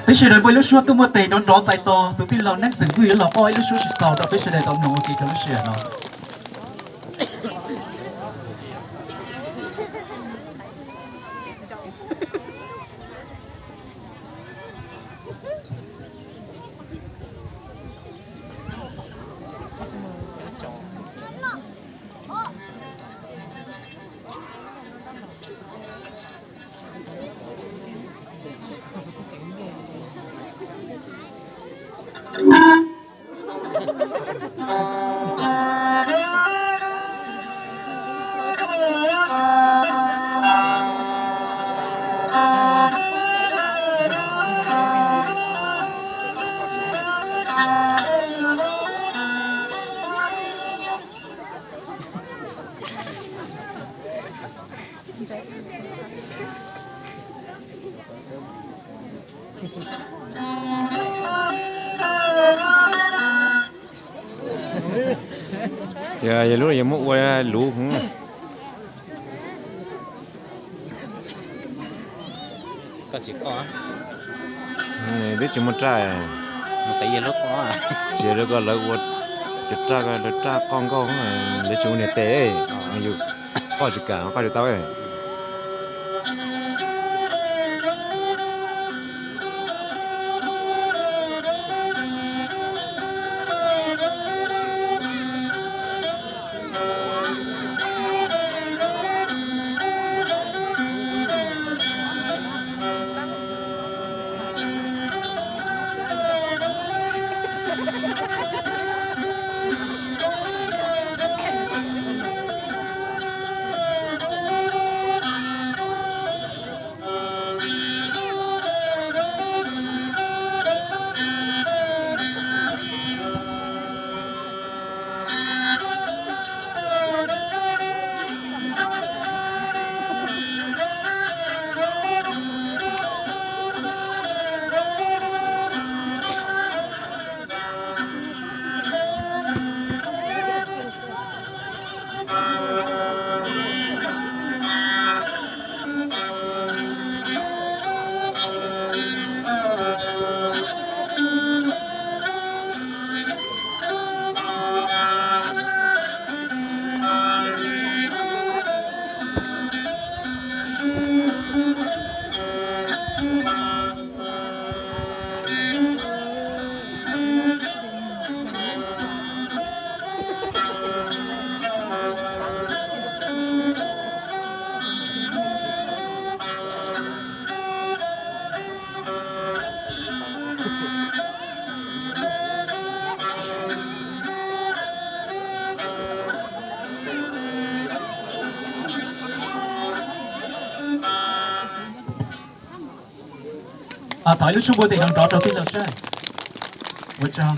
Peb sawv daws muaj ib lub suab tuaj muaj tes nrov nrov txais tos tus tij laug Next Xeem Vwj yuav los paub ib lub suab tsis tau rau peb sawv daws tau mloog ua ke rau lub sij hawm no. Yog lub no yog muab ua luv. Twb tsis muaj raj, tsis yog li ko lawv ua raj, lawv raj qoj nkauj, lawv tsis ua niam tes, yus qoj tsis kam qoj tsis tau. Thov ib lub suab npuab tes nrov nrov rau tij laug seb. Ua tsaug.